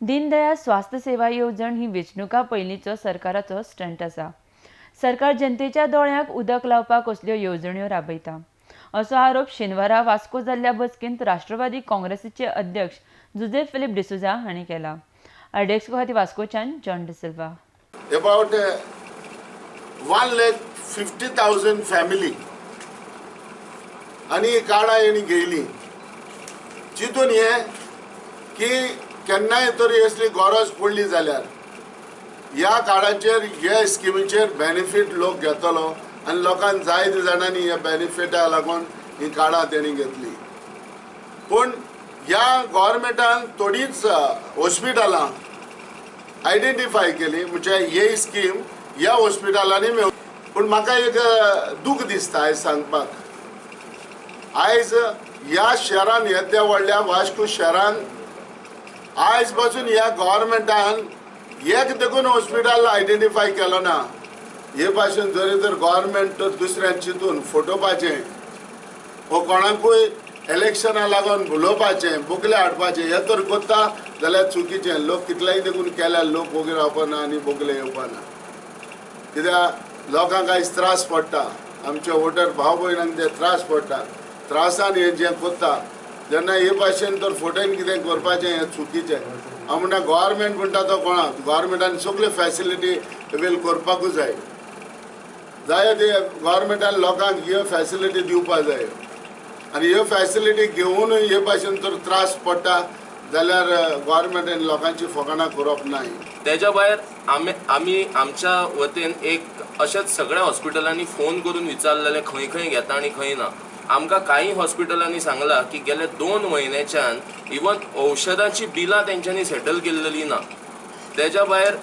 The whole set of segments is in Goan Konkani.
दीनदयाळ स्वास्थ्य सेवा येवजण ही वेंचणुका पयलींचो सरकाराचो स्टंट आसा. सरकार जनतेच्या दोळ्यांक उदक लावपाक असल्यो येवजण्यो राबयता असो आरोप शेनवारा वास्को जाल्ल्या बसकेंत राष्ट्रवादी काँग्रेसीचे अध्यक्ष जुझे फिलीप डिसोझा हांणी केला. आरडीएक्स खातीर वास्कोच्यान John D'Silva. About 1,50,000 family आनी कार्डां हेणी घेयली. चिंतून हे की केन्नाय तरी असली गरज पडली जाल्यार ह्या कार्डाचेर ह्या स्किमीचेर बेनिफीट लोक घेतलो आनी लोकांक जायते जाणांनी ह्या बेनिफिटा लागून ही कार्डां तेणी घेतली. पूण ह्या गव्हर्मेंटान थोडीच हॉस्पिटलां आयडेंटिफाय केली, म्हणजे ही स्कीम ह्या हॉस्पिटलांनी मेळ. पूण म्हाका एक दूख दिसता आयज सांगपाक, आयज ह्या शहरान येद्या व्हडल्या वास्को शहरान आयज पासून ह्या गव्हर्मेंटान एक देखून हॉस्पिटल आयडेंटिफाय केलो ना. हे भाशेन जरी तर गव्हर्मेंट तर दुसऱ्यान चिंतून फटोवपाचें वो कोणाकूय इलेक्शना लागून भुलोवपाचें बोगले हाडपाचें हें तर करता जाल्यार चुकीचें. लोक कितलेय देखून केल्यार लोक वोगी रावपाना आनी बोगले येवपाना, कित्याक लोकांक आयज त्रास पडटा. आमचे वोटर भाव भयणांक ते त्रास पडटा. त्रासान हें जें करता जेन्ना हे भाशेन तर फोटोन कितें करपाचें हें चुकीचें. हांव म्हणटा गव्हर्मेंट म्हणटा तो कोणाक, गव्हर्मेंटान सगळ्यो फॅसिलिटी अवेल करपाकूच जाय. जाय ते गव्हर्मेंटान लोकांक ह्यो फॅसिलिटी दिवपाक जाय आनी ह्यो फॅसिलिटी घेवन हे भाशेन तर त्रास पडटा जाल्यार गव्हर्मेंटान लोकांची फकाणां करप ना. तेज्या भायर आमी आमच्या वतीन एक अशेंच सगळ्या हॉस्पिटलांनी फोन करून विचारलेलें खंय खंय घेता आनी खंय ना. आमकां कांय हॉस्पिटलांनी सांगलां की गेले 2 म्हयन्याच्यान इवन औषधाची बिलां तेंच्यांनी सेटल केल्लेली ना. तेज्या भायर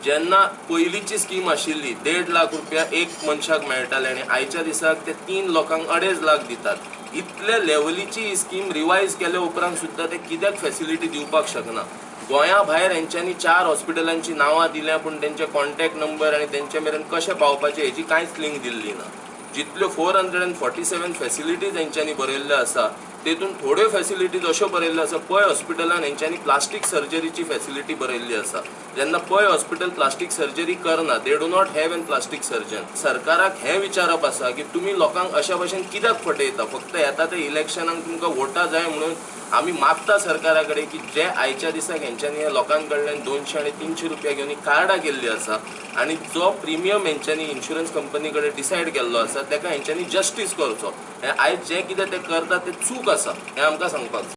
जेन्ना पयलींची स्कीम आशिल्ली 1.5 लाख रुपया एक मनशाक मेळटाले आनी आयच्या दिसाक ते 3 लोकांक 2.5 लाख दितात. इतले लेवलीची ही स्कीम रिवायज केल्या उपरांत सुद्दां ते कित्याक फॅसिलिटी दिवपाक शकना. गोंया भायर हेंच्यांनी 4 हॉस्पिटलांची नांवां दिल्या पूण तेंचे कॉन्टॅक्ट नंबर आनी तेंचे मेरेन कशें पावपाचें हेची कांयच लिंक दिल्ली ना. जितल्यो 447 फॅसिलिटीज हेंच्यांनी बरयल्ल्यो आसा तेतून थोड्यो फॅसिलिटीज अश्यो बरयल्ल्यो आसा. पय हॉस्पिटलान हेंच्यांनी प्लास्टीक सर्जरीची फॅसिलिटी बरयल्ली आसा. जेन्ना पय हॉस्पिटल प्लास्टीक सर्जरी करना, they do not have an plastic surgeon. सरकाराक हें विचारप आसा की तुमी लोकांक अशा भशेन कित्याक फटयता. फक्त येता ते इलेक्शनाक तुमकां वोटां जाय म्हणून आमी मागता सरकारा कडेन की जे आयच्या दिसाक हेंच्यांनी लोकां कडल्यान 200 आनी 300 रुपया घेवन ही कार्डां केल्ली आसा आनी जो प्रिमियम हेंच्यांनी इन्शुरन्स कंपनी कडेन डिसायड केल्लो आसा तेका हेंच्यांनी जस्टीस करचो. हें आयज जें कितें ते करता तें चूक आसा हें आमकां सांगपाक जाय.